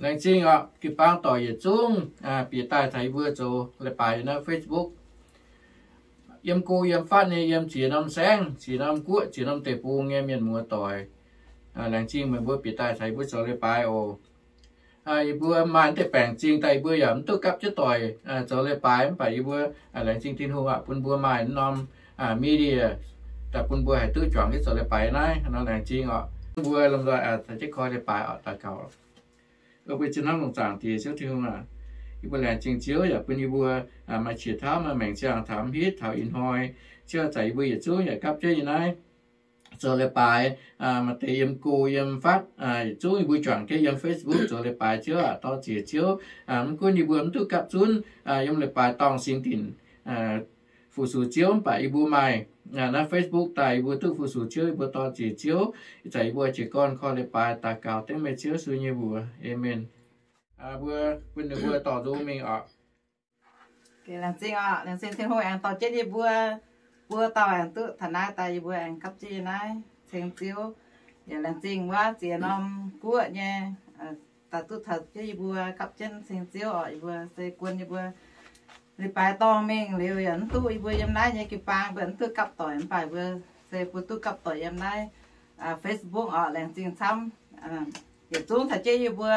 Laengz zingh oc, jiu-baang doic yietc zungv bieqc daaih caux yie mbuo zoux leiz-baaix naaiv Facebook. Yiem go yiem fatv nyei, yiem ziex norm saengv, ziex norm guoqv, ziex norm deic-bung nyei mienh muoz doic, laengz zingh meih mbuo bieqc daaih caux yie mbuo zoux leiz-baaix oc. Yie mbuo maaih deix baengc zingh daaih yie mbuo yaac mv duqv gapv jienv doic zoux leiz-baaix, mv baac yie mbuo laengz zingh Tin-Hungh aqv, bun mbuo maaih norm media daaih bun mbuo haih duqv juangc jienv zoux leiz-baaix naaiv nor, laengz zingh oc. Mbuo lomh nzoih caux jienv koi leiz-baaix oc. Daux gaux. Mbuo ziex hnamv longc zaangc Diex Ziouv Tin-Hungh aac, yie mbuo laengz zingh Ziouv yaac bun yie mbuo maaih qiex tauv maaih maengc ziangh taux mv hitv taux ih hnoi, Ziouv zanc yie mbuo yietc zungv yaac gapv jienv yie naaiv zoux leiz-baaix. Maaih deix yiem go yiem fatv, yietc zungv yie mbuo juangc jienv yiem Facebook zoux leiz-baaix. Ziouv aac, dor-ziec Ziouv, mv gunv yie mbuo mv duqv gapv zunv yiem leiz-baaix dorngh singx dinc fu-sux Ziouv, mv baac yie mbuo maaih naaiv Facebook daaih yie mbuo duqv fu-sux Ziouv, yie mbuo dor-ziec Ziouv. Ih zanc yie mbuo jiez gorn koi leiz-baaix daux gaux dengv meih Ziouv Yesu nyei mbuox. Aamen. Mbuo bun ninh mbuo dorh nzung mingh oc. Laengz zingh oc, laengz zingh Tin-Hungh aengx dorh jienv yie mbuo, mbuo dauh aengx duqv taux naaiv daaih, yie mbuo aengx gapv jienv naaiv ceng Ziouv. Yaac laengz zingh wuov ziex norm guoqv nyei daaih duqv taux jienv yie mbuo gapv jienv ceng Ziouv oc. Yie mbuo se guon yie mbuo leiz-baaix dorngh mingh liuz yaac mv duqv yie mbuo yiem naaiv nyei jiu-baang mbuo mv duqv gapv doic, mv baac mbuo se mbuo duqv gapv doic yiem naaiv Facebook oc. Laengz zingh camv. Yietc zungv caux jienv yie mbuo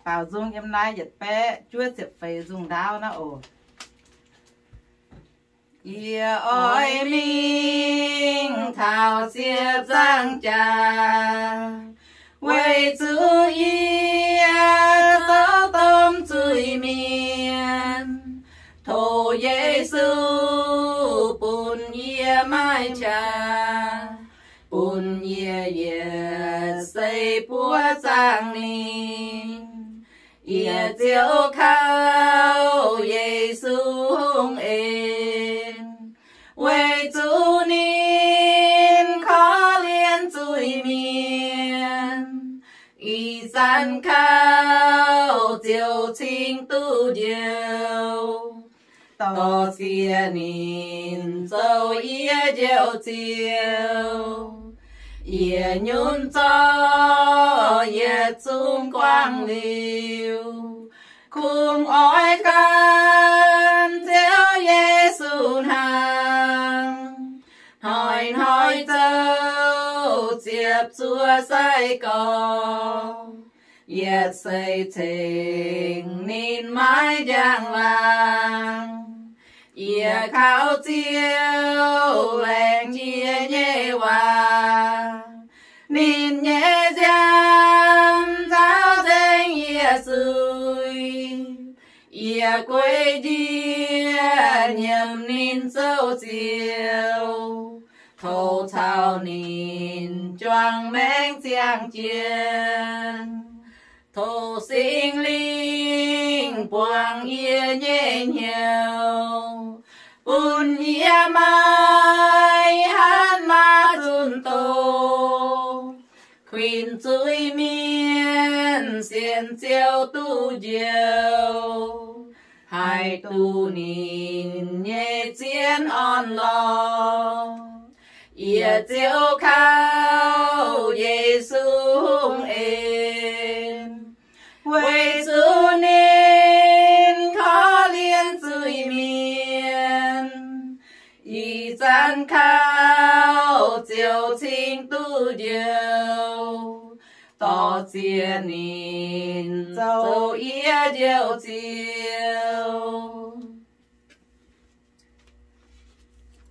baaux nzung yiem naaiv yietc baeqv juov ziepc feix nzung ndaauv naaiv oc. Yie oix mingh taux ziepc nzaangc jaax, weic zuqc yie zoux domh zuiz-mienh. Tov Yesu bun yie maaih qaqv, bun yie yietc seix buov zaangc ninh. Yie ziouc kaux Yesu hungh en, weic zuqc ninh korv-lienh zuiz-mienh. Ih zanc kaux ziouc cingx duqv njoux, dor-ziec ninh zoux yie Njoux Ziouv. Yie nyunc zorqv yietc zungv guangc liuz, kungx oix gan Ziouv Yesu hnaangx, hnoi-hnoi zoux ziepc zuoqv sai-gorx, yietc seix cingx ninh maiv njang-laangc. Yie kaux Ziouv laengz jiex nyei waac, ninh nyei nziaamv nzaaux nzengc yie zuiz. Yie gueiv njiec nyiemc ninh zoux Ziouv, tov caux ninh juangc maengc ziangh jien. Tov Singx Lingh buangh yie nyei hnyouv, bun yie maiv hatc maaz zunh doz, kuinx zuiz-mienh sienx Ziouv duqv njoux, haih duqv ninh nyei zien orn-lorqc. Yie ziouc kaux Yesu hungh en, weic zuqc ninh korv-lienh zuiz-mienh. Ih zanc kaux ziouc cingx duqv njoux, dor-ziec ninh zoux yie Njoux Ziouv.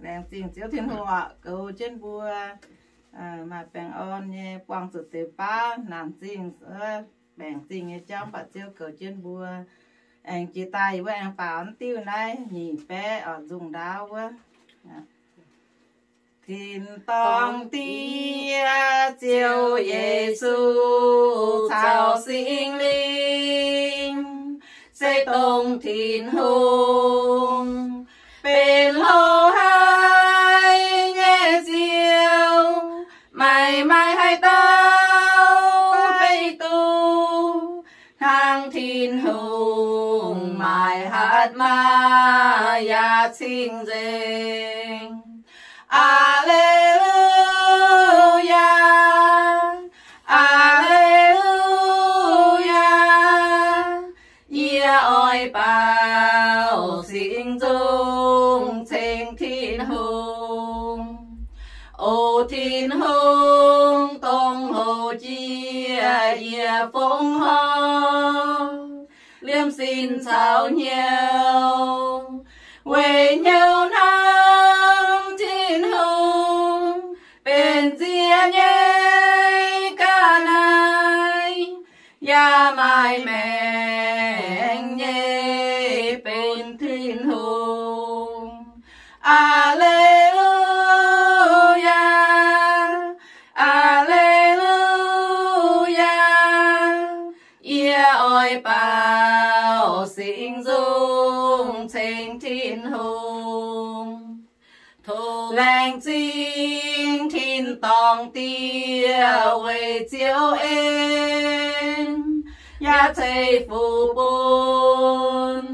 Laengz zingh Ziouv Tin-Hungh oc, goux jienv mbuo maaih baengh orn nyei, buangh zuqc deix baav naanc zingh, baengc zingh nyei jauv, mv baac Ziouv goux jienv mbuo. Aengx jiex daaih yie mbuo aengx faaux diuh naaiv nyic baeqv oc, nzung ndaauv wuov. Tin-dorngh Diex, Ziouv Yesu, caux Singx Lingh, se dongh Tin-Hungh benx hlo haic nyei Ziouv. Meih maaih haaix dauh beiv duqv hnangv Tin-Hungh maaih hatc maaz yaac cing-nzengc. Aa^le^lu^yaa, O Tin-Hungh, dongh houc jiex yie fongc horc, liemh sin caux hnyouv, weic hnyouv hnamv Tin-Hungh benx nziex nyei ga'naaiv, yaac maaih maengc nyei benx Tin-Hungh. Aa^le^lu^yaa, aa^le^lu^yaa. Yie oix baaux singx nzung ceng Tin-Hungh. Tov laengz zingh tin-dorngh Diex weic Ziouv en, yaac ceix fuqv bun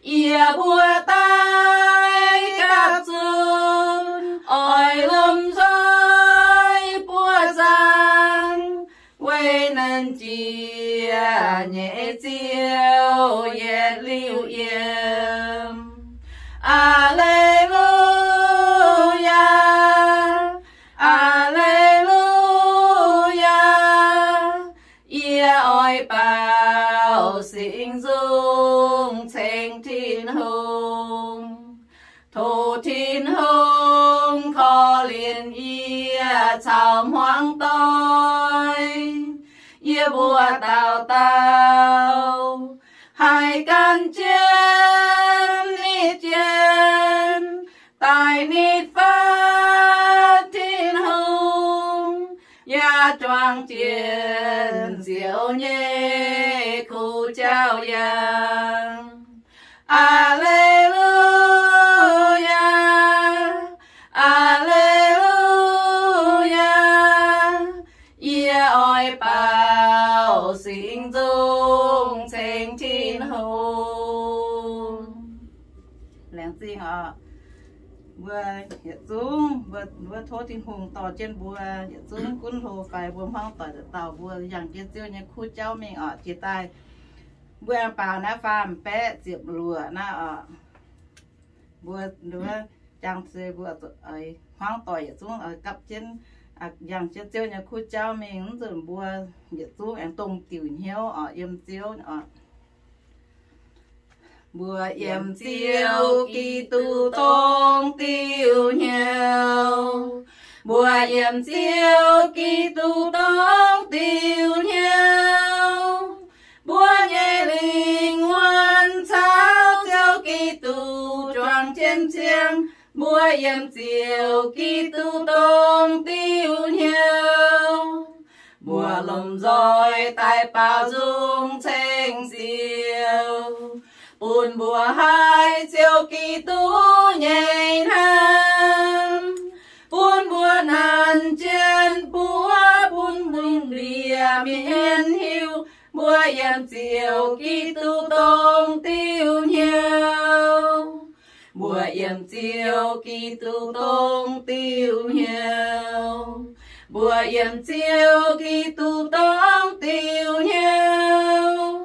yie mbuo daaih gapv zunv oix lomh nzoih buoqc zaangc weic naaiv jiex nyei Ziouv yietc liuz yiem. Aa^le^lu^yaa, aa^le^lu^yaa. Yie oix baaux singx nzung ceng Tin-Hungh. Tov Tin-Hungh korv-lienh yie caux hmuangv doic. Yie mbuo dauh dauh haih gan jienv nitv jienv daaih nitv fatv Tin-Hungh, yaac juangc jienv Ziouv nyei kuv jauv yangh. Aa^le^lu^yaa, aa^le^lu^yaa. Yie oix baaux singx nzung ceng Tin-Hungh. Laengz zingh oc. Mbuo yietc zungv mbuo, mbuo tov Tin-Hungh dorh jienv mbuo yietc zungv gunv hlo fai mbuo hmuangv doic dauh dauh mbuo yangh jienv Ziouv nyei kuv jauv mingh oc. Jiex daaih mbuo aengx baaux naaiv faam baeqv ziepc luoqc naaiv oc. Mbuo jangx se mbuo hmuangv doic yietc zungv gapv jienv yangh jienv Ziouv nyei kuv jauv mingh, mv nzunc mbuo yietc zungv aengx dongh diuc hnyouv oc, yiem Ziouv oc. Mbuo yiem Ziouv Giduc dongh diuc hnyouv. Mbuo yiem Ziouv Giduc dongh diuc hnyouv. Mbuo nyei lingh wuonh caux Ziouv Giduc juangc jienv ziangh. Mbuo yiem Ziouv Giduc dongh diuc hnyouv. Mbuo lomh nzoih daaih baaux nzung ceng Ziouv, bun mbuo haiz Ziouv Giduc nyei hnamv, bun mbuo nanc jienv buov bun lungh ndiev mienh hiuv. Mbuo yiem Ziouv Giduc dongh diuc hnyouv. Mbuo yiem Ziouv Giduc dongh diuc hnyouv. Mbuo yiem Ziouv Giduc dongh diuc hnyouv.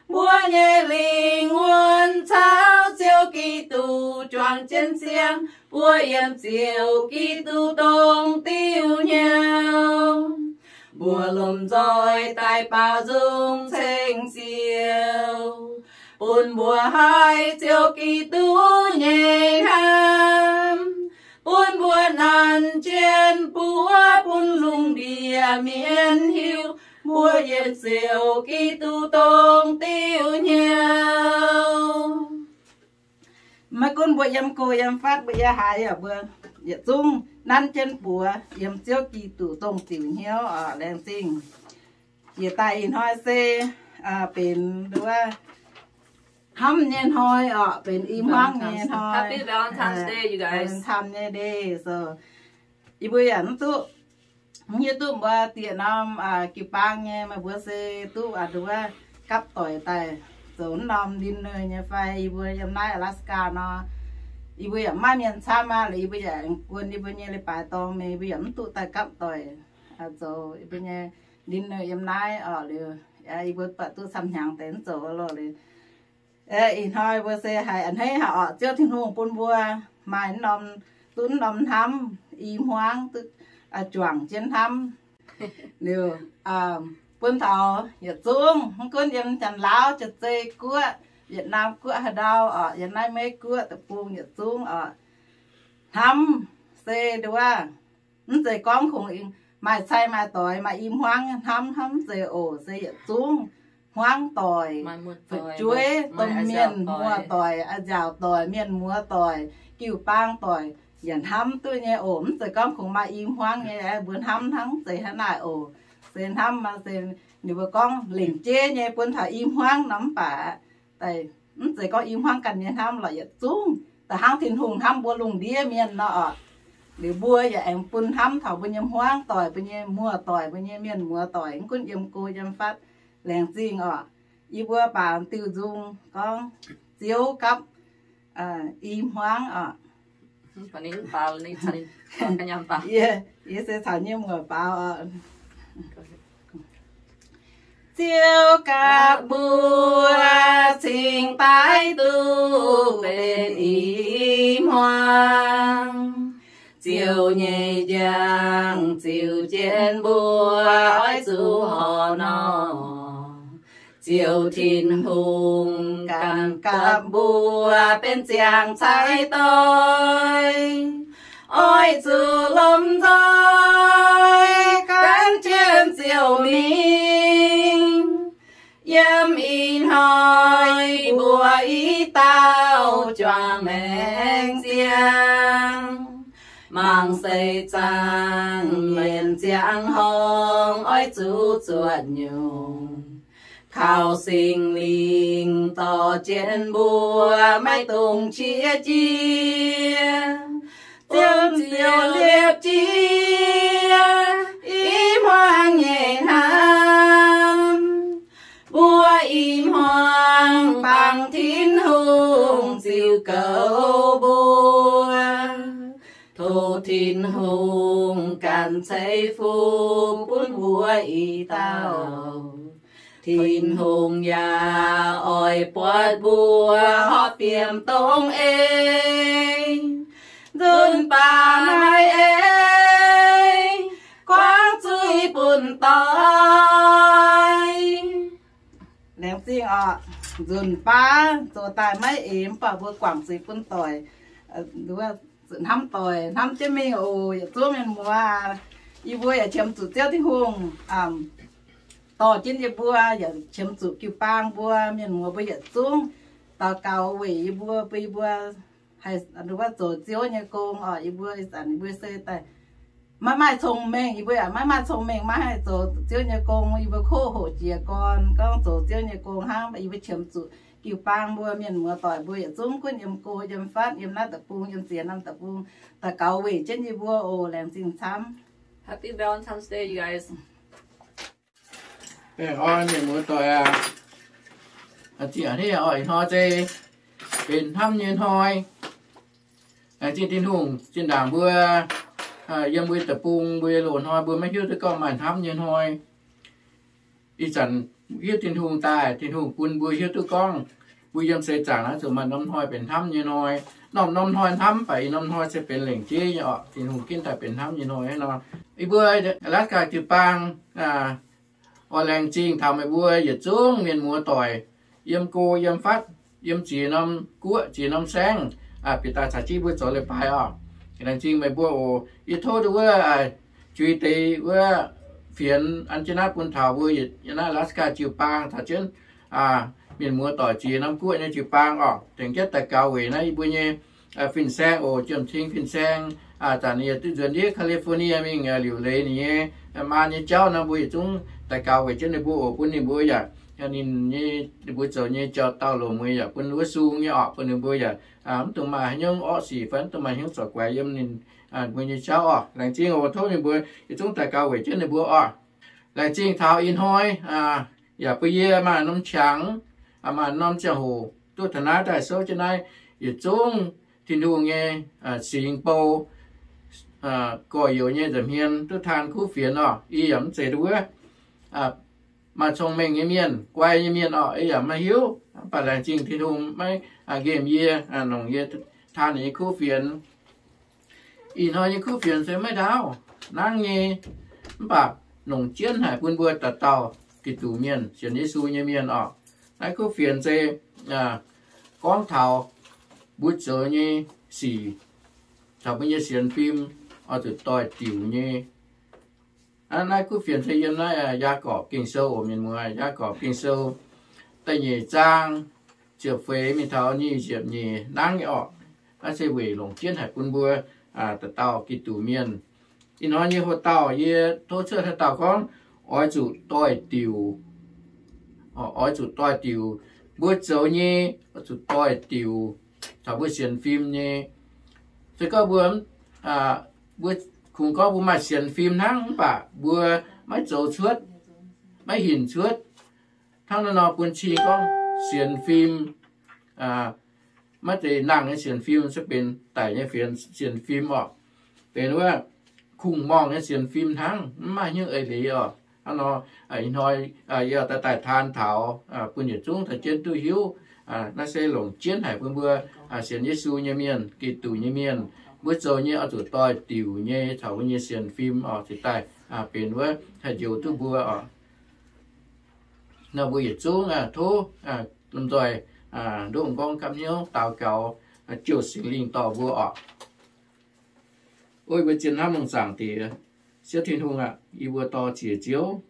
Mbuo nyei lingh wuonh caux Ziouv Giduc juangc jienv ziangh. Mbuo yiem Ziouv Giduc dongh diuc hnyouv. Mbuo lomh nzoih daaih baaux nzung ceng Ziouv, bun mbuo haiz Ziouv Giduc nyei hnamv, bun mbuo nanc jienv buov bun lungh ndiev mienh hiuv. Mbuo yiem Ziouv Giduc dongh diuc hnyouv. Maiv gunv mbuo yiem go yiem fatv, mbuo yiem haaix yaac mbuo yietc zungv nanv jienv buoz yiem Ziouv Giduc dongh diuc hnyouv oc. Laengz zingh. Jiex daaih ih hnoi se benx nduov hnamv nyei hnoi oc, benx i hmuangv nyei hnoi. Happy Valentine's Day, you guys. Valentine nyei day, so yie mbuo yaac mv duqv, mv hiuv duqv mbuo diex norm jiu-baang nyei, meih mbuo se duqv nduov gapv doic daaih zoux norm dinner nyei fai. Yie mbuo yiem naaiv Alaska nor, yie mbuo yaac mv maaih mienh camv aqv. Liuz yie mbuo yaac guon yie mbuo nyei leiz-baaix dorngx mingh, yie mbuo yaac mv duqv daaih gapv doic zoux yie mbuo nyei dinner yiem naaiv oc. Liuz yie mbuo buatc duqv camv hnyangx deix mv zoux loh. Liuz ih hnoi mbuo se haiz a'hneiv haic oc. Ziouv Tin-Hungh bun mbuo maaih norm, duqv norm hnamv, i hmuangv duqv juangc jienv hnamv. Liuz bun taux yietc zungv, mv gunv yiem Janx-Laauv, Janx-Zei Guoqv, Yietc-Naamh Guoqv haaix ndau oc, yiem naaiv Meiv Guoqv deic-bung yietc zungv oc, hnamv se nduov, mv zeiz gorngv kungx maaih cai maaih doix maaih i hmuangv hnamv, hnamv mv zeiz oc. Se yietc zungv hmuangv doic, fu'jueiv, domh mienh muoz-doic, a'nziaauc doic, mienh muoz-doic, jiu-baang doic, yaac hnamv duqv nyei oc. Mv zeiz gorngv kungx maaih i hmuangv nyei, mbuo hnamv hnangv mv zeiz hnangv naaic oc. Se hnamv se ninh mbuo gorngv lengc jeiv nyei bun taux i hmuangv nor mv baac mv zeiz gorngv i hmuangv ganh nyei hnamv lorqc, yietc zungv da'hnangv Tin-Hungh hnamv mbuo lungh ndiev mienh nor oc. Liuz mbuo yaac aengx bun hnamv taux mbuo nyei hmuangv doic, mbuo nyei muoz-doic, mbuo nyei mienh muoz-doic, mv gunv yiem go yiem fatv, laengz zingh oc. Yie mbuo baaux diuh nzung gorngv Ziouv gapv i hmuangv oc. Yie, yie se caux nyei muoc baaux oc. Ziouv gapv mbuo cingx daaih duqv benx i hmuangv. Ziouv nyei njang ziux jienv mbuo oix zuqc horpc nor. Ziouv Tin-Hungh ganh gapv mbuo benx ziangh cai doix, oix zuqc lomh nzoih gan jienv Ziouv mingh. Yiem ih hnoi mbuo i dauh juangc maengc ziangh, mangc seix zaangc mienh ziangh horngh oix zuqc zuotc nyungc. Kaux Singx Lingh dorh jienv mbuo maiv dungx qiex jiez, zunv Ziouv liepc jiez i hmuangv nyei hnamv. Mbuo i hmuangv bangc Tin-Hungh ziux goux mbuo. Tov Tin-Hungh ganh ceix fuqv bun mbuo i dauh. Tin-Hungh yaac oix buatc mbuo horpc fiem dongh ei, nzunc baac maiv ei guangc zuiz bun doic. Laengz zingh oc. Nzunc baac zoux daaih maiv ei mv baac mbuo guangc zuiz bun doic. Hnamv doic hnamv jienv mingh oc, yietc zungv mienh muoz. Yie mbuo yaac qiemx zuqc Ziouv Tin-Hungh dorh jienv yie mbuo, yaac qiemx zuqc jiu-baang mbuo, mienh muoz mbuo yietc zungv daux gaux weic yie mbuo, bun yie mbuo haih zoux Ziouv nyei gong oc. Yie mbuo ih zanc yie mbuo se daaih maiv maaih cong-mengh, yie mbuo yaac maiv maaih cong-mengh maiv haih zoux Ziouv nyei gong. Yie mbuo koqv hoqc jiez gorn gorngv zoux Ziouv nyei gong hnangv. Yie mbuo qiemx zuqc jiu-baang mbuo, mienh muoz doic mbuo yietc zungv gunv yiem go yiem fatv, yiem naaiv deic-bung, yiem ziex norm deic-bung, daux gaux weic jienv yie mbuo oc. Laengz zingh camv. Happy Valentine's Day, you guys. Baengh orn mienh muoz doic aac. Zingh a'hneiv oc, ih hnoi se benx hnamv nyei hnoi. Laengz zingh Tin-Hungh zinh ndaangc mbuo yiem mbuo deic-bung, mbuo loz-hnoi mbuo maiv hiuv duqv gorngv maaih hnamv nyei hnoi. Ih zanc hiuv Tin-Hungh daaih, Tin-Hungh bun mbuo hiuv duqv gorngv mbuo yiem seix zaangc naaiv zuqc maaih norm hnoi benx hnamv nyei hnoi. Norm-norm hnoi hnamv, mv baac ih norm hnoi se benx lengc jeiv nyei oc. Tin-Hungh ginv daaih benx hnamv nyei hnoi hnangv nor. Yie mbuo Alaska jiu-baang oix laengz zingh taux meih mbuo yietc zungv mienh muoz doic, yiem go yiem fatv, yiem ziex norm guoqv ziex norm saengv, bieqc daaih caux jienv mbuo zoux leiz-baaix oc. Laengz zingh meih mbuo oc. Yie tov wuov juiz deix wuov fienx an jienv naaiv bun taux mbuo yietc naaiv Alaska jiu-baang caux jienv mienh muoz doic ziex norm guoqv nyei jiu-baang oc. Tengx jienv daux gaux weic naaiv yie mbuo nyei fin-saeng oc, jiem-ting fin-saeng. Zanc ninh yaac duqv nzuonx ndiev California mingh liuc leiz ninh nyei maa nyei jauv nor, mbuo yietc zungv daux gaux weic jienv ninh mbuo oc, bun ninh mbuo yaac, ninh nyei, ninh mbuo zoux nyei jauv-dauh longx mueiz yaac bun wuov sung nyei oc, bun ninh mbuo yaac mv dungx maaih haaix nyungc orqv sic fai mv dungx maaih haaix nyungc zorc guaix yiem ninh mbuo nyei jauv oc. Laengz zingh oc, tov ninh mbuo yietc zungv daux gaux weic jienv ninh mbuo oc. Laengz zingh taux ih hnoi yaac bun yie maaih norm qangx, maaih norm ziangh hoc duqv taux naaiv daaih souv jienv naaiv yietc zungv Tin-Hungh nyei singx bou, gorx-youz nyei nza'hmien duqv taan kuv fienx oc. Yie yaac mv zeiz wuov maaih cong-mengh nyei mienh, guai nyei mienh oc, yie yaac maiv hiuv. Mv baac laengz zingh Tin-Hungh maiv nqemh yie, nongc yie taan ninh nyei kuv fienx. Ih hnoi nyei kuv fienx se maiv ndaauv nangv nyei, mv baac longc jienv haic bun mbuo dauh dauh Giduc mienh, sienx Yesu nyei mienh oc. Naaiv kuv fienx se gorngv taux mbuo zoux nyei sic caux mbuo nyei sienx fim oix zuqc doix-diuc nyei. Naaiv kuv fienx se yiem naaiv Yaagorpc Ging-Sou oc, mienh muoz. Yaagorpc Ging-Sou da'nyeic zaang ziepc feix mingh taux nyic ziepc nyeic nangv nyei oc. Naaiv se weic longc jienv haic bun mbuo dauh dauh Giduc mienh. Ih hnoi nyei hoc-dauh yie tov cuotv haaix dauh gorngv oix zuqc doix-diuc, oix zuqc doix-diuc. Mbuo zoux nyei oix zuqc doix-diuc caux mbuo sienx fim nyei. Se gorngv mbuo, mbuo kungx gorngv mbuo maaih sienx fim hnangv, mv baac mbuo maiv zoux cuotv, maiv hinc cuotv. Hnangv naaiv nor bun cing gorngv sienx fim maiv zeiz nangh nyei sienx fim, se benx daic nyei sienx fim oc. Benx wuov kungx-morngh nyei sienx fim hnangv, mv maaih hnyouv eix leiz oc. Hnangv nor, ih hnoi yie daaih daaih taan taux bun yietc zungv daaih jienv duqv hiuv. Naaiv se longc jienv haic bun mbuo sienx Yesu nyei mienh, Giduc nyei mienh, mbuo zoux nyei oix zuqc doix-diuc nyei caux mbuo nyei sienx fim oc, cingx daaih benx wuov haih njoux duqv mbuo oc. Nor mbuo yietc zungv tov lomh nzoih ndoqv m'nqorngv gapv hnyouv daux gaux, jouh Singx Lingh dorh mbuo oc. O yie mbuo zien hnamv lungh zaangc Diex, Ziouv Tin-Hungh aac, yie mbuo dor-ziec Ziouv,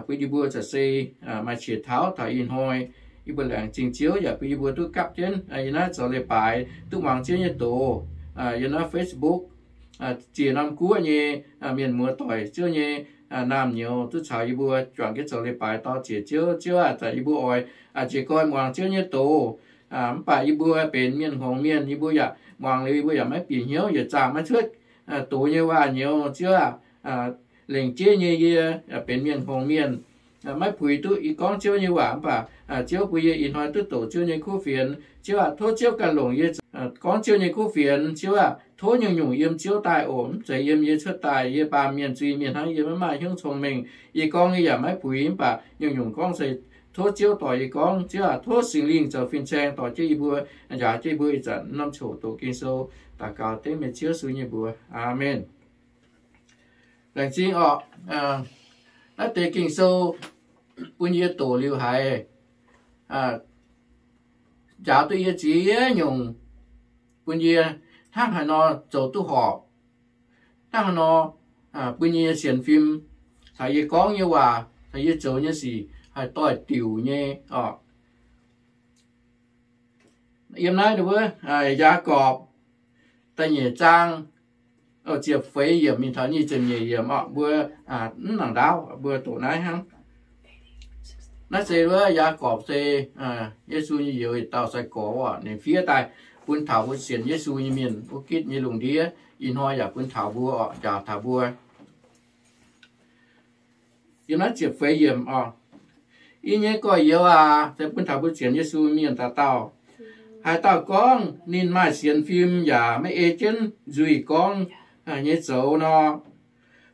bun yie mbuo za'gengh se maaih qiex tauv taux ih hnoi. Yie mbuo laengz zingh Ziouv yaac bun yie mbuo duqv gapv jienv yiem naaiv zoux leiz-baaix duqv muangx Ziouv nyei doz. Yiem naaiv Facebook, ziex norm guoqv nyei mienh muoz-doic, Ziouv nyei naamh nyouz duqv caux yie mbuo juangc jienv zoux leiz-baaix dor-ziec Ziouv. Ziouv aac, zanc yie mbuo oix jiez gorn muangx Ziouv nyei doz, mv baac yie mbuo benx mienh hngongx mienh, yie mbuo yaac muangx liuz yie mbuo yaac maiv bieqc hnyouv, yietc zaah maiv cuotv doz nyei waac-nyouz. Ziouv aac, lengc jeiv nyei yie benx mienh hngongx mienh, maiv puix duqv yie gorngv Ziouv nyei waac, mv baac Ziouv bun yie ih hnoi duqv doqc Ziouv nyei kuv fienx. Ziouv aac, tov Ziouv ganh longc yie gorngv Ziouv nyei kuv fienx. Ziouv aac, tov nyungc-nyungc yiem Ziouv daaih oc, mv zeiz yiem yie cuotv daaih. Yie baamh mienh, zuiz-mienh hnangv, yie maiv maaih hnyouv cong-mengh. Yie gorngv yie yaac maiv puix, mv baac nyungc-nyungc gorngv se tov Ziouv dorh yie gorngv. Ziouv aac, tov Singx Lingh zoux fin-saeng dorh jienv yie mbuo, njaaux jienv yie mbuo ih zanc norm-norm coc doqc Ging-Sou, daux gaux dengv meih Ziouv Yesu nyei mbuox. Aamen. Laengz zingh oc. Naaiv deix Ging-Sou bun yie doqc liuz haiz njaaux duqv yie ziex nyungc, bun yie hnangv haaix nor zoux duqv horpc, hnangv haaix nor bun yie nyei sienx fim caux yie gorngv nyei waac caux yie zoux nyei sic haih doix-diuc nyei oc. Yiem naaiv wuov Yaagorpc da'nyeic zaang ziepc feix yiemc mingh taux nyic ziepc nyeic yiemc oc, mbuo mv nangc ndaauv, mbuo doqc naaiv hnangv. Naaiv se wuov Yaagorpc se Yesu nyei youz yietc dauh sai-gorx oc. Ninh fiev daaih bun taux mbuo sienx Yesu nyei mienh wuov gitv nyei lungh ndiev. Ih hnoi yaac bun taux mbuo oc, njaaux taux mbuo. Yiem naaiv ziepc feix yiemc oc. Yie nyei gorx-youz aac, se bun taux mbuo sienx Yesu mienh dauh dauh, haaix dauh gorngv ninh maaih sienx fim yaac maiv ei jienv nzuih gorngv nyei zoux nor,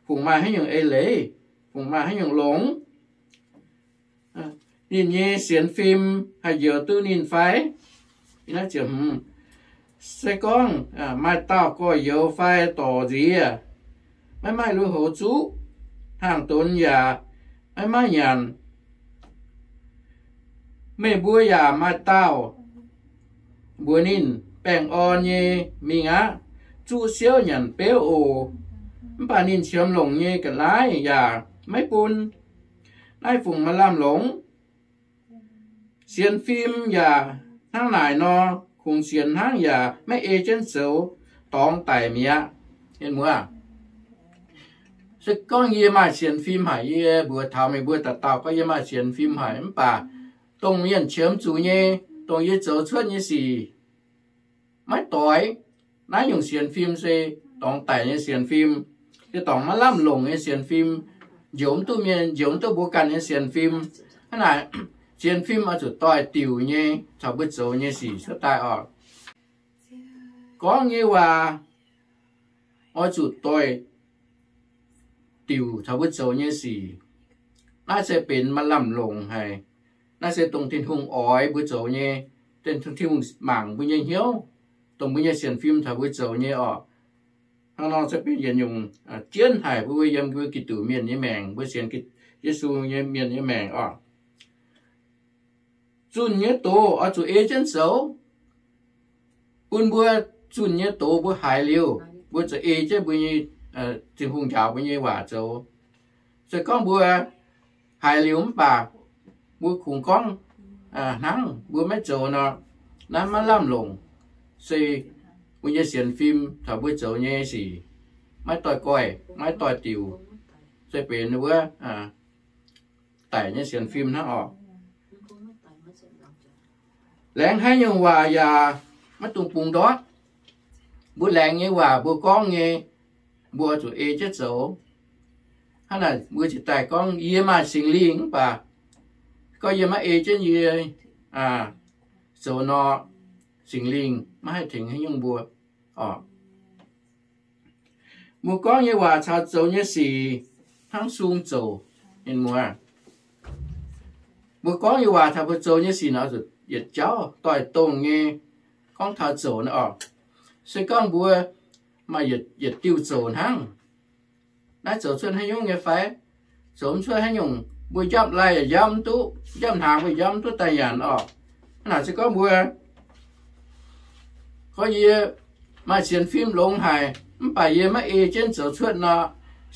fungc maaih haaix nyungc eix leiz? Fungc maaih haaix nyungc longx? Ninh nyei sienx fim haih njoux duqv ninh fai? Se gorngv maaih dauh gorx-youz fai dorc nziex maiv maaih lui-houx zuqv, hnaangx-donx yaac maiv maaih nyanc, meih mbuo yaac maaih dauh mbuox ninh, Baengh orn nyei mingh aqv. Zuqv siouv nyanc beuv oc. Mv baac ninh qiemx longc nyei ga'naaiv yaac maiv bun. Naaiv fungc maaih lamh longx? Sienx fim yaac hnangv naaic nor, kungx sienx hnangv yaac maiv ei jienv zoux, dorngx daic mi'aqv. Mienh muoz, se gorngv yie maaih sienx fim haic, yie mbuox taux meih mbuo dauh dauh gorngv yie maaih sienx fim haic, mv baac dongh mienh qiemx zuqc nyei, dongh yie zoux cuotv nyei sic maiv doix. Naaiv nyungc sienx fim se dorngx daic nyei sienx fim, se dorngx maiv lamh longc nyei sienx fim, njoux mv duqv mienh, njoux mv duqv mbuo ganh nyei sienx fim. Hnangv naaic, sienx fim oix zuqc doix-diuc nyei caux mbuo zoux nyei sic cuotv daaih oc. Gorngv nyei waac oix zuqc doix-diuc caux mbuo zoux nyei sic. Naaiv se benx maaih lamh longc haic. Naaiv se dongh Tin-Hungh oix mbuo zoux nyei, dongh Tin-Hungh mangc mbuo nyei hnyouv, dongh mbuo nyei sienx fim caux mbuo zoux nyei oc. Hnangv nor se benx yietc nyungc jienv haic mbuo yiem mbuo Giduc mienh nyei maengc, mbuo sienx Yesu nyei mienh nyei maengc oc. Zunh nyei doz oix zuqc ei jienv zoux, bun mbuo zunh nyei doz mbuo haiz liuz, mbuo zuqc ei jienv mbuo nyei, Tin-Hungh njaaux mbuo nyei waac zoux. Se gorngv mbuo haiz liuz mv baac mbuo kungx gorngv hnangv mbuo maiv zoux nor, naaiv maiv lamh longc. Se mbuo nyei sienx fim caux mbuo zoux nyei sic maiv doix-goih, maiv doix-diuc, se benx wuov daic nyei sienx fim hnangv oc. Laengz haaix nyungc waac yaac maiv dungx bungx ndortv. Mbuo laengz nyei waac, mbuo gorngv nyei, mbuo zuqc ei jienv zoux. Hnangv naaic mbuo ziouc daaih gorngv, yie maaih Singx Lingh mv baac gorngv yie maiv ei jienv yie zoux nor, Singx Lingh maiv haih tengx haaix nyungc mbuo oc. Mbuo gorngv nyei waac caux zoux nyei sic hnangv sung zoux. Mienh muoz, mbuo gorngv nyei waac caux mbuo zoux nyei sic nor, yietc jauv doix-dongh nyei gorngv taux zoux nor oc. Se gorngv mbuo maaih yietc diuh zoux hnangv, naaiv zoux cuotv haaix nyungc nyei fai? Zoux mv cuotv haaix nyungc, mbuo njapv lai yaac njapv mv duqv, njapv hnaangx mbuo yaac njapv mv duqv daaih nyanc oc. Hnangv naaic se gorngv mbuo gorngv yie maaih sienx fim longx haic, mv baac yie maiv ei jienv zoux cuotv nor,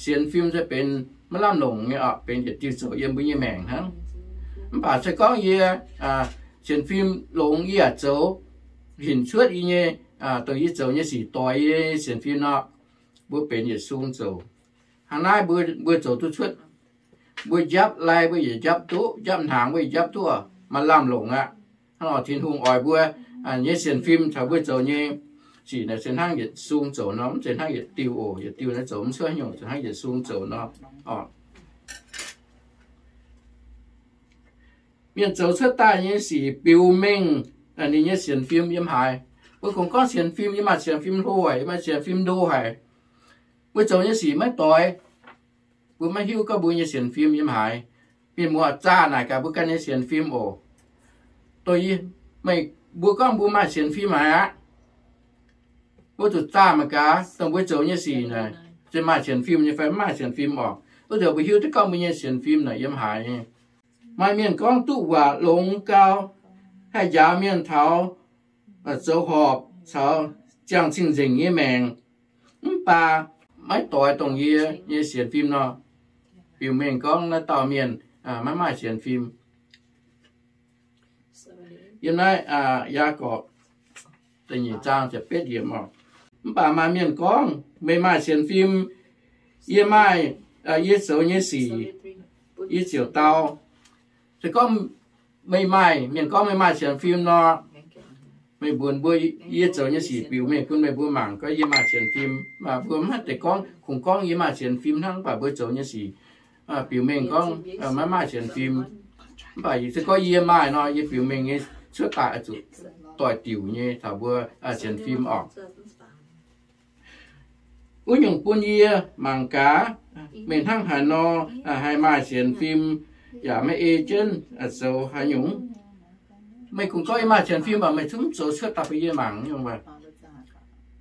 sienx fim se benx maiv lamh longc nyei oc, benx yietc diuh zoux yiem mbuo nyei maengc hnangv. Mv baac se gorngv yie sienx fim longx, yie yaac zoux hinc cuotv yie nyei, dongh yie zoux nyei sic doix yie nyei sienx fim nor, mbuo benx yietc sung zoux. Hnangv naaiv mbuo, mbuo zoux duqv cuotv. Mbuo njapv lai mbuo yaac njapv duqv, njapv hnaangx mbuo yaac njapv duqv, maaih lamh longc aqv. Hnangv nor Tin-Hungh oix mbuo nyei sienx fim caux mbuo zoux nyei sic naaic se hnangv yietc sung zoux nor, mv zeiz hnangv yietc diuh oc. Yietc diuh naaiv zoux mv cuotv haaix nyungc, hnangv yietc sung zoux nor. Mienh zoux cuotv daaih nyei sic biux mengh ninh nyei sienx fim yiem haaix. Mbuo kungx gorngv sienx fim, yie maaih sienx fim hlo haic, yie maaih sienx fim ndo haic. Mbuo zoux nyei sic maiv doix. Mbuo maiv hiuv gorngv mbuo nyei sienx fim yiem haaix. Mienh muoz, zaah naaic gaax mbuo ganh nyei sienx fim oc. Dongh meih, mbuo gorngv mbuo maaih sienx fim haic aqv. Mbuo zuqc zaah mangc gaax, dongh mbuo zoux nyei sic naaic se maaih sienx fim nyei fai mv maaih sienx fim oc. Wuov nzunc mbuo hiuv duqv gorngv mbuo nyei sienx fim naaic yiem haaix nyei. Maaih mienh gorngv duqv waac longx gau, haih njaaux mienh taux zoux horpc caux ziangh cing-nzengc nyei maengc, mv baac maiv doix dongh yie nyei sienx fim nor, biux mengh gorngv naaiv dauh mienh maiv maaih sienx fim. Yiem naaiv Yaagorpc nyeic zaang ziepc betv yiemc oc. Mv baac maaih mienh gorngv, meih maaih sienx fim, yie maaih, yie zoux nyei sic, yie ziouc dau. Se gorngv meih maaih, mienh gorngv meih maaih sienx fim nor, meih mbuox mbuo yie zoux nyei sic biux mengh bun meih mbuo mangc gorngv yie maaih sienx fim. Mv baac mbuo mv haih deix gorngv, kungx gorngv yie maaih sienx fim hnangv, mv baac mbuo zoux nyei sic biux mengh gorngv maiv maaih sienx fim. Mv baac se gorngv yie maaih nor, yie biux mengh nyei cuotv daaih zuqc doix-diuc nyei taux mbuo sienx fim oc. Wuov nyungc bun yie mangc gaax, meih hnangv haaix nor haih maaih sienx fim, yaac maiv ei jienv zoux haaix nyungc. Meih kungx gorngv yie maaih sienx fim, mv baac meih zungv mv zoux cuotv daaih bun yie mangc nyungc.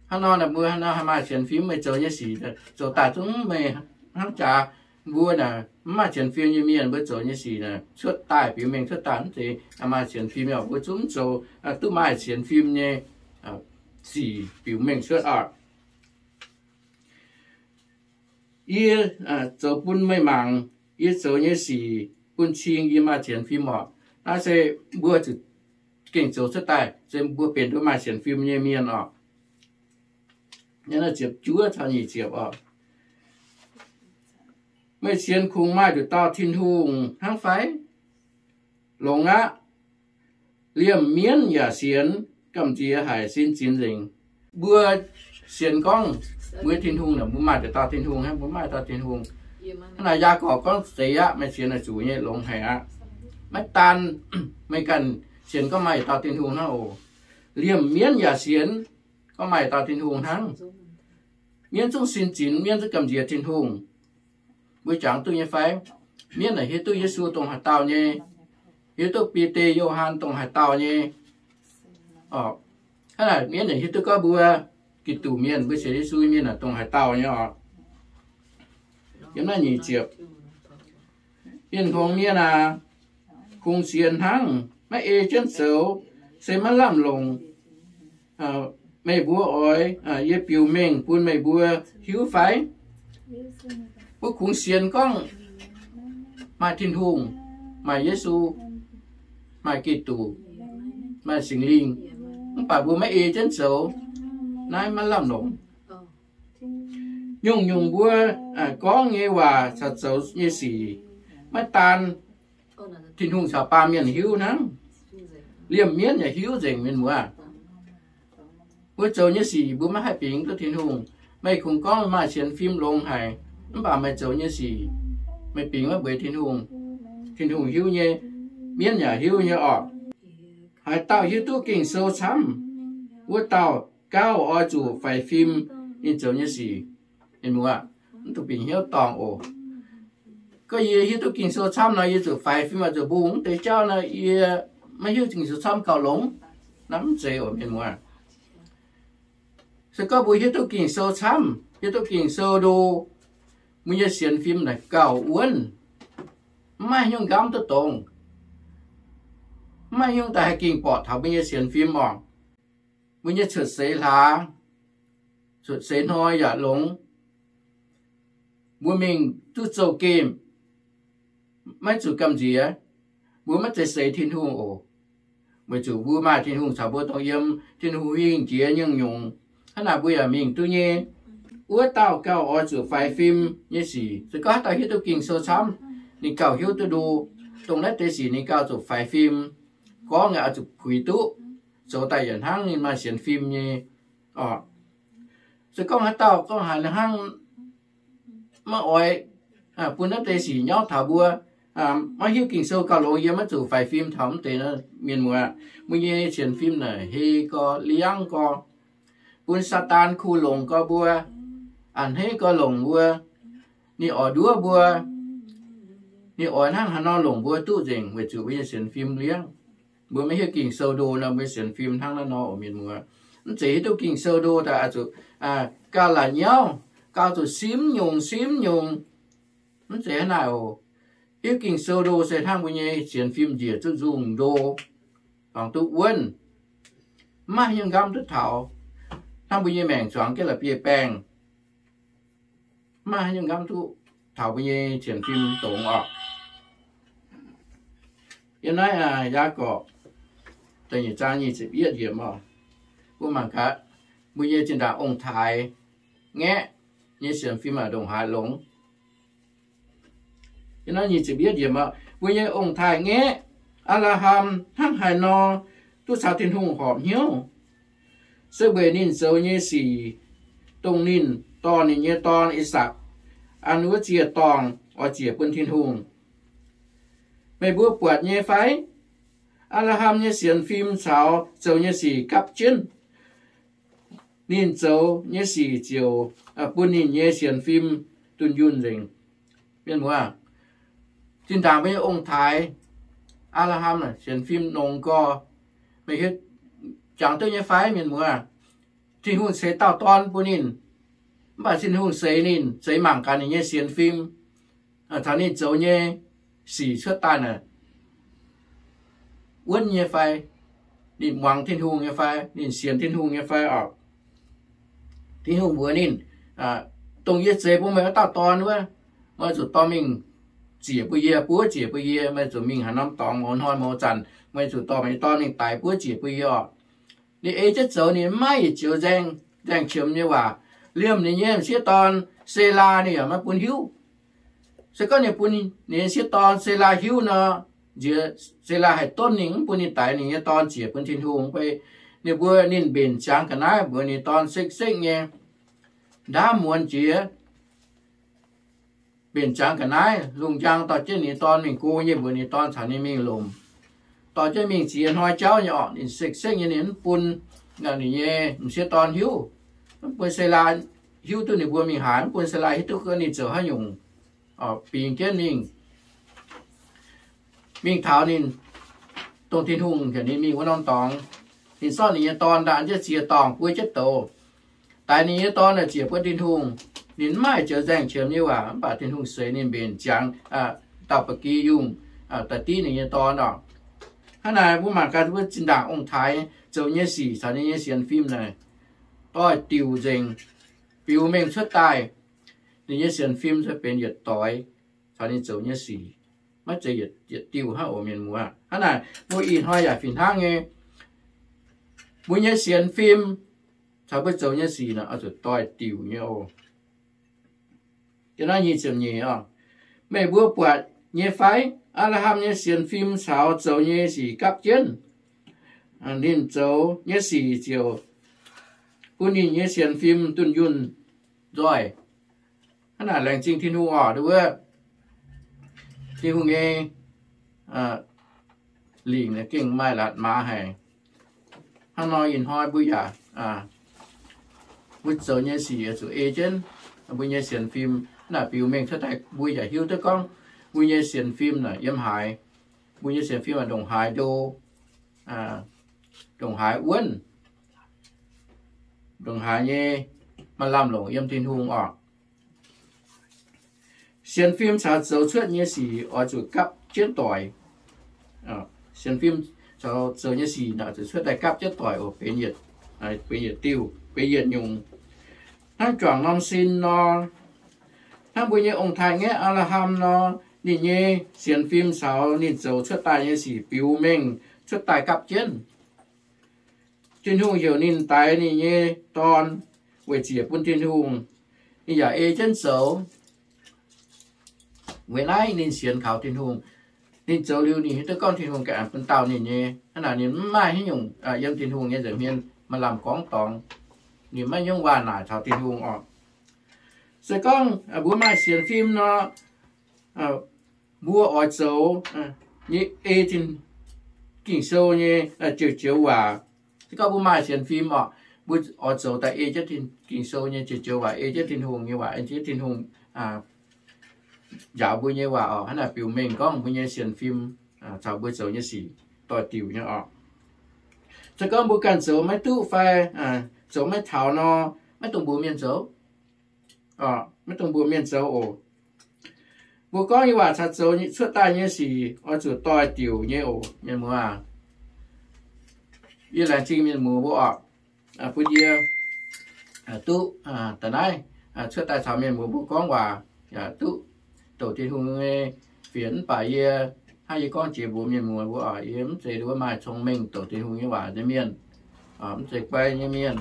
Hnangv nor naaic mbuo hnangv nor haih maaih sienx fim, meih zoux nyei sic zoux daaih zungv meih hnangv jaax mbuo naaic mv maaih sienx fim nyei mienh, mbuo zoux nyei sic naaic cuotv daaih biux mengh cuotv daaih mv zeiz maaih sienx fim, mbuo zungv mv zoux duqv maaih sienx fim nyei sic biux mengh cuotv oc. Yie zoux bun meih mangc, yie zoux nyei sic bun cing yie maaih sienx fim oc. Naaiv se mbuo zuqc gengh zoux cuotv daaih, se mbuo benx duqv maaih sienx fim nyei mienh oc. Naaiv ziepc juov caux nyic ziepc oc. Meih sienx kungx maaih nduqc dauh Tin-Hungh hnangv fai? Longx aqv. Liemh mienv yaac sienx, gamh nziex haic sin zinx nzengc. Mbuo sienx gorngv mbuo Tin-Hungh naaic, mbuo maaih nduqc dauh Tin-Hungh hnangv, mbuo maaih dauh Tin-Hungh. Hnangv naaic Yaagorpc gorngv zeiz aqv, meih sienx naaic zuqc nyei longx haic aqv. Maiv daan meih ganh sienx gorngv maaih dauh Tin-Hungh hnangv oc. Liemh mienv yaac sienx gorngv maaih dauh Tin-Hungh hnangv. Mienv zungv sin zinx, mienv zungv gamh nziex Tin-Hungh. Mbuo jangx duqv nyei fai? Mienv naaic hiuv duqv Yesu dongh haaix dauh nyei, hiuv duqv Bide, Yo^han dongh haaix dauh nyei. Hnangv naaic mienv naaic hiuv duqv gorngv mbuo Giduc mienh, mbuo sienx Yesu mienh aah, dongh haaix dauh nyei oc. Yiem naaiv nyic ziepc, mienh hngongx mienh aah, kungx sienx hnangv, maiv ei jienv zoux, se maiv lamh longc. Meih mbuo oix yie biux mengh bun meih mbuo hiuv fai? Mbuo kungx sienx gorngv maaih Tin-Hungh, maaih Yesu, maaih Giduc, maaih Singx Lingh, mv baac mbuo maiv ei jienv zoux, naaiv maiv lamh longc. Nyungc-nyungc mbuo gorngv nyei waac caux zoux nyei sic, maiv daan Tin-Hungh caux baamh mienh hiuv hnangv, liemh mienv yaac hiuv nzengc, mienh muoz. Mbuo zoux nyei sic mbuo maiv haih bingx duqv Tin-Hungh. Meih kungx gorngv maaih sienx fim longx haic, mv baac meih zoux nyei sic, meih bingx maiv mbueiz Tin-Hungh. Tin-Hungh hiuv nyei, mienv yaac hiuv nyei oc. Haaix dauh hiuv duqv Ging-Sou camv, wuov dauh gauh oix zuqc faix fim ninh zoux nyei sic. Mienh muoz, mv dungx bingx hnyouv dorngc oc. Gorngv yie hiuv duqv Ging-Sou camv nor, yie zuqc faix fim, oix zuqc mbungh wuov deix jauv nor, yie maiv hiuv Ging-Sou camv gauh longx. Naaiv mv zeiz oc, mienh muoz. Se gorngv mbuo hiuv duqv Ging-Sou camv, hiuv duqv Ging-Sou ndo, mbuo nyei sienx fim naaic gauh wuonv, maiv maaih haaix nyungc nqamv duqv dongz, maiv maaih haaix nyungc daaih haih ging-borqc taux mbuo nyei sienx fim oc. Mbuo nyei cuotv seix hlaax, cuotv seix hnoi yaac longx. Mbuo mingh duqv zouv gemh, maiv zuqc gamh nziex. Mbuo maiv zeiz seix Tin-Hungh oc, weic zuqc mbuo maaih Tin-Hungh caux mbuo dongh yiem, Tin-Hungh hingh jiex nyungc-nyungc. Hnangv naaic mbuo yaac mingh duqv nyei. Wuov dauh gauh oix zuqc faix fim nyei sic. Se gorngv haaix dauh hiuv duqv Ging-Sou camv, ninh gauh hiuv duqv ndo, dongh naaiv deix sic ninh gauh zuqc faix fim. Gorngv oix zuqc puix duqv, zoux daaih yaac hnangv ninh maaih sienx fim nyei oc. Se gorngv haaix dauh gorngv haaix hnangv maiv oix bun naaiv deix sic nyauv taux mbuo, maiv hiuv Ging-Sou gauh longx, yie maiv zuqc faix fim taux mv deix, mienh muoz. Mbuo nyei sienx fim naaic hei gorx liangv gorx, bun Saadaan kuh longc gorx mbuo, a'hneiv gorx longc mbuo, ninh oix nduov mbuo, ninh oix hnangv haaix nor longc mbuo duqv nzengc, weic zuqc mbuo nyei sienx fim liangv. Mbuo maiv hiuv Ging-Sou ndo nor, mbuo sienx fim hnangv naaiv nor oc, mienh muoz. Mv zeiz hiuv duqv Ging-Sou ndo daaih oix zuqc gauh la'nyauv, gauh zuqc simv nyungc simv nyungc. Mv zeiz hnangv naaic oc. Hiuv Ging-Sou ndo se hnangv mbuo nyei sienx fim njiec zuqc nzungh ndo, dorngc duqv wuonv, maiv maaih haaix nyungc nqamv duqv taux. Hnangv mbuo nyei maengc zuangx jienv la'bieiv-baengh, maiv maaih haaix nyungc nqamv duqv taux mbuo nyei sienx fim dongz oc. Yiem naaiv Yaagorpc da'nyeic zaang nyic ziepc yietv yiemc oc, mbuo mangc gaax mbuo nyei zinh ndaangc ong-taaix ngaeqv nyei sienx fim ndongc haaix longx. Yiem naaiv nyic ziepc yietv yiemc oc, mbuo nyei ong-taaix ngaeqv Apc^laa^ham hnangv haaix nor duqv caux Tin-Hungh horpc hnyouv, se weic ninh zoux nyei sic, dongh ninh dorh ninh nyei dorn, I^sakc, an wuov ziec-dorngh oix ziec bun Tin-Hungh. Meih mbuo buatc nyei fai? Apc^laa^ham nyei sienx fim caux zoux nyei sic gapv jienv. Ninh zoux nyei sic ziouc bun ninh nyei sienx fim dunh yunh nzengc. Mienh muoz, zinh ndaangc mbuo nyei ong-taaix Apc^laa^ham sienx fim nongx gorx, meih hiuv jangx duqv nyei fai, mienh muoz? Tin-Hungh ceix dauh dorn bun ninh, mv baac Tin-Hungh seix ninh, seix mangc gaax ninh nyei sienx fim, caux ninh zoux nyei sic cuotv daaih naaic, wuonv nyei fai, ninh muangx Tin-Hungh nyei fai, ninh sienx Tin-Hungh nyei fai oc. Tin-Hungh mbuox ninh, dongh yie zeix bun meih wuov dauh dorn wuov, meih zuqc dorh mingh ziec bun yie, buov ziec bun yie. Meih zuqc mingh haaix norm dorngx, mouz hnoi mouz zanc, meih zuqc dorh meih nyei dorn mingh daix buov ziec bun yie oc. Ninh ei jienv zoux, ninh maiv yietc joux nzaeng, nzaeng qiemx nyei waac. Liemh ninh nyei m'sieqv dorn, Selaa, ninh yaac maiv bun hiuv. Se gorngv ninh bun ninh nyei m'sieqv dorn, Selaa, hiuv nor, nziex Selaa haih donv ninh, mv bun ninh daix ninh nyei dorn ziec bun Tin-Hungh. Mv baac ninh mbuo ninh mbenc ziangx ga'naaiv mbuox ninh dorn sekv-sekv nyei, ndaamv muonz jiex, mbenc ziangx ga'naaiv lungh njang dorh jienv ninh nyei dorn mingh go nyei, mbuox ninh dorn caux ninh mingh lomc, dorh jienv mingh ziex hnoi jauv nyei orqc. Ninh sekv-sekv nyei, ninh mv bun ninh nyei m'sieqv dorn hiuv, mv bun Selaa hiuv duqv ninh mbuo mingh haaix, mv bun Selaa hiuv duqv gorngv ninh zoux haaix nyungc. Bingx jienv mingh, mingh taux ninh, dongh Tin-Hungh heuc ninh mingh wuov norm dorngx. Ninh sortv ninh nyei dorn daaih an jienv ziex dorngh buov jienv douz. daix ninh nyei dorn ziec bun Tin-Hungh. Ninh mv maaih joux nzaeng qiemx nyei waac, mv baac Tin-Hungh seix ninh mbenc ziangx dauh ba'gi yungh daaih div ninh nyei dorn oc. Hnangv naaic mbuo mangc gaax mbuo zinh ndaangc ong-taaix zoux nyei sic caux ninh nyei sienx fim naaic doix-diuc nzengc, biux mengh cuotv daaih. Ninh nyei sienx fim se benx yietc doix caux ninh zoux nyei sic, maiv zeiz yietc diuh hnangv oc mienh muoz. Hnangv naaic mbuo ih hnoi yaac fih hnangv nyei. Mbuo nyei sienx fim caux mbuo zoux nyei sic naaic oix zuqc doix-diuc nyei oc. Meih mbuo buatc nyei fai? Apc^laa^ham nyei sienx fim caux zoux nyei sic gapv jienv. Ninh zoux nyei sic ziouc bun ninh nyei sienx fim dunh yunh nzoih. Hnangv naaic laengz zingh Tin-Hungh oc. Wuov Tin-Hungh nyei lingc gengh maaih latc maaz haic. Hnangv nor ih hnoi mbuo yaac, mbuo zoux nyei sic zuqc ei jienv mbuo nyei sienx fim. Naaic biux mengh cuotv daaih mbuo yaac hiuv duqv gorngv mbuo nyei sienx fim naaic yiem haaix. Mbuo nyei sienx fim ndongc haaix ndo, ndongc haaix wuonv, ndongc haaix nyei maaih lamh longc yiem Tin-Hungh oc. Sienx fim caux zoux cuotv nyei sic oix zuqc gapv jienv doic. Sienx fim caux zoux nyei sic naaic zuqc cuotv daaih gapv jienv doic oc, benx yietc diuh, benx yietc nyungc. Hnangv juangc norm sin nor, hnangv mbuo nyei ong-taaix-ngaeqv Apc^laa^ham nor, ninh nyei sienx fim caux ninh zoux cuotv daaih nyei sic biux mengh cuotv daaih gapv jienv. Tin-Hungh heuc ninh daix ninh nyei dorn weic ziec bun Tin-Hungh. Ninh yaac ei jienv zoux. Weic naaiv ninh sienx kaux Tin-Hungh. Ninh zoux liuz ninh hiuv duqv gorngv Tin-Hungh ganh bun dauh ninh nyei. Hnangv naaic ninh mv maaih haaix nyungc yiem Tin-Hungh nyei nza'hmien maaih lamh gorngv dorngx. Ninh maiv nyungc waac naaic taux Tin-Hungh oc. Se gorngv mbuo maaih sienx fim nor, mbuo oix zoux nyei ei Ging-Sou nyei joux-joux waac. Se gorngv mbuo maaih sienx fim oc, mbuo oix zoux daaih ei jienv Ging-Sou nyei joux-joux waac, ei jienv Tin-Hungh nyei waac, ei jienv Tin-Hungh njaaux mbuo nyei waac oc. Hnangv naaic biux mengh gorngv mbuo nyei sienx fim caux mbuo zoux nyei sic doix-diuc nyei oc. Se gorngv mbuo ganh zoux maiv duqv fai zoux maiv taux nor, maiv dungx mbuox mienh zoux. Maiv dungx mbuox mienh zoux oc. Mbuo gorngv nyei waac caux zoux cuotv daaih nyei sic oix zuqc doix-diuc nyei oc, mienh muoz. Yie laengz zingh mienh muoz mbuo oc, bun yie duqv da'naaiv cuotv daaih caux mienh muoz mbuo gorngv waac, yaac duqv douc Tin-Hungh nyei fienx. Mv baac yie hnangv yie gorngv jiex mbuox mienh muoz mbuo oc, yie mv zeiz wuov maaih cong-mengh douc Tin-Hungh nyei waac nyei mienh, mv zeiz guai nyei mienh.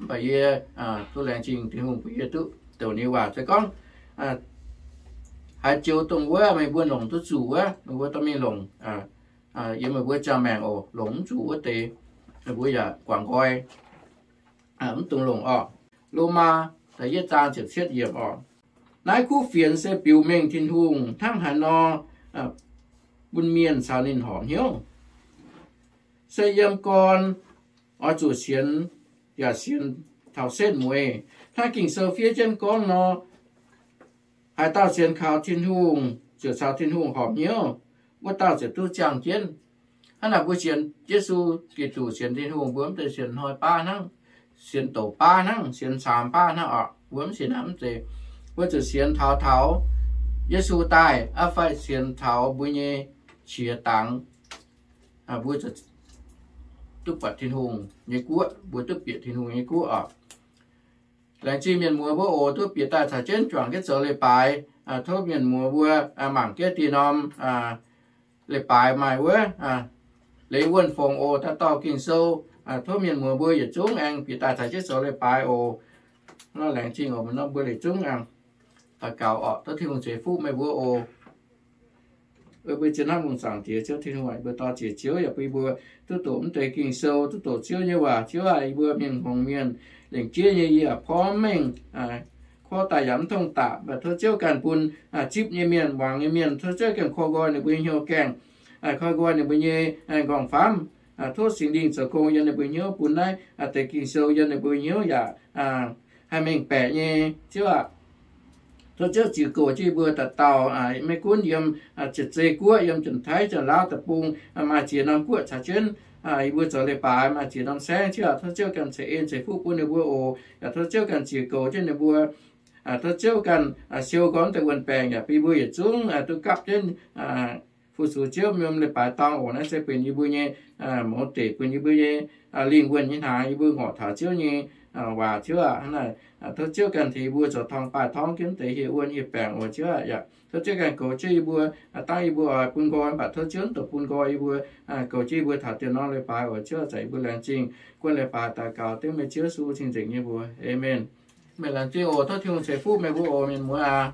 Mv baac yie duqv laengz zingh Tin-Hungh bun yie duqv douc ninh waac. Se gorngv haaix joux dongh wuov meih mbuo longc duqv zuqc wuov, meih mbuo dorh mingh longc yiem meih mbuo ziangh maengc oc. Longc mv zuqc wuov deix, meih mbuo yaac guangc nqoi, mv dungx longc oc. Lomaa da'yietv zaang ziepc cietv yiemc oc. Naaiv kuv fienx se biux mengh Tin-Hungh hnangv haaix nor bun mienh caux ninh horpc hnyouv. Se yiem gorn oix zuqc sienx, yaac sienx taux setv mueiz. Hnangv Ging-Sou fiev jienv gorngv nor, haaix dauh sienx kaux Tin-Hungh ziouc caux Tin-Hungh horpc hnyouv, wuov dauh ziouc duqv ziangh jienv. Hnangv naaic mbuo sienx Yesu Giduc, sienx Tin-Hungh, mbuo mv zeiz sienx hnoi baav hnangv, sienx douc baav hnangv, sienx caamx baav hnangv oc. Mbuo mv sienx hnangv, mv zeiz. Mbuo zuqc sienx taux, taux Yesu daaih aqv fai sienx taux mbuo nyei qiex dangx, mbuo duqv buatc Tin-Hungh nyei guoqv, mbuo duqv bieqc Tin-Hungh nyei guoqv oc. Laengz zingh mienh muoz mbuo oc, duqv bieqc daaih caux jienv juangc jienv zoux leiz-baaix. Tov mienh muoz mbuo mangc jienv dih norm leiz-baaix maaih wuov leiz wuonh fongc oc, daaih dorh Ging-Sou. Tov mienh muoz mbuo yietc zungv aengx bieqc daaih caux jienv zoux leiz-baaix oc. Nor laengz zingh oc, mbuo yietc zungv aengx daux gaux oc. Tov Tin-Hungh ceix fuqv meih mbuo oc. Mbuo zien hnamv lungh zaangc Diex Ziouv Tin-Hungh aac, mbuo dor-ziec Ziouv yaac bun yie mbuo duqv doqc mv deix Ging-Sou, duqv doqc Ziouv nyei waac. Ziouv aac, yie mbuo mienh hngongx mienh lengc jeiv nyei yie yaac porv mengh, korv daaih yaac mv tongx daqc. Mv baac tov Ziouv ganh bun zipv nyei mienh, muangx nyei mienh, tov Ziouv ganh korv nqoi ninh mbuo nyei hnyouv gaengh, korv nqoi ninh mbuo nyei nqorngv-famv. Tov Singx Lingh zoux gong yiem ninh mbuo hnyouv, bun naaiv deix Ging-Sou yiem ninh mbuo hnyouv yaac haih mengh baeqc nyei. Ziouv aac, tov Ziouv ziux goux jienv yie mbuo dauh dauh, maiv gunv yiem Janx-Zei Guoqv, yiem Janx-Taiv, Janx-Laauv deic-bung, maaih ziex norm guoqv caux jienv yie mbuo zoux leiz-baaix maaih ziex norm saengv, Ziouv aac, tov Ziouv ganh ceix en ceix fuqv bun ninh mbuo oc. Yaac tov Ziouv ganh ziec goux jienv ninh mbuo. Tov Ziouv ganh siou nqoi deix wuon-baengc yaac bun yie mbuo yietc zungv duqv gapv jienv fu-sux Ziouv mienh leiz-baaix dorngh oc. Naaiv se benx yie mbuo nyei mouz deic, benx yie mbuo nyei lingh wuonh nyei hnaangx, yie mbuo ngorc taux Ziouv nyei waac. Ziouv aac, hnangv naaic tov Ziouv ganh tengx yie mbuo zoux torngv baaih torngv jienv deix hieh wuonh hieh baengc oc. Ziouv aac, yaac tov Ziouv ganh goux jienv yie mbuo. Dangv yie mbuo oix bun nqoi, mv baac tov Ziouv doqc bun nqoi yie mbuo, goux jienv yie mbuo taux dien norm leiz-baaix oc. Ziouv aac, zanc yie mbuo laengz zingh guon leiz-baaix daux gaux dengv meih Ziouv Yesu cing-nzengc nyei mbuox. Aamen. Meih laengz zingh oc. Tov Tin-Hungh ceix fuqv meih mbuo oc, mienh muoz aac.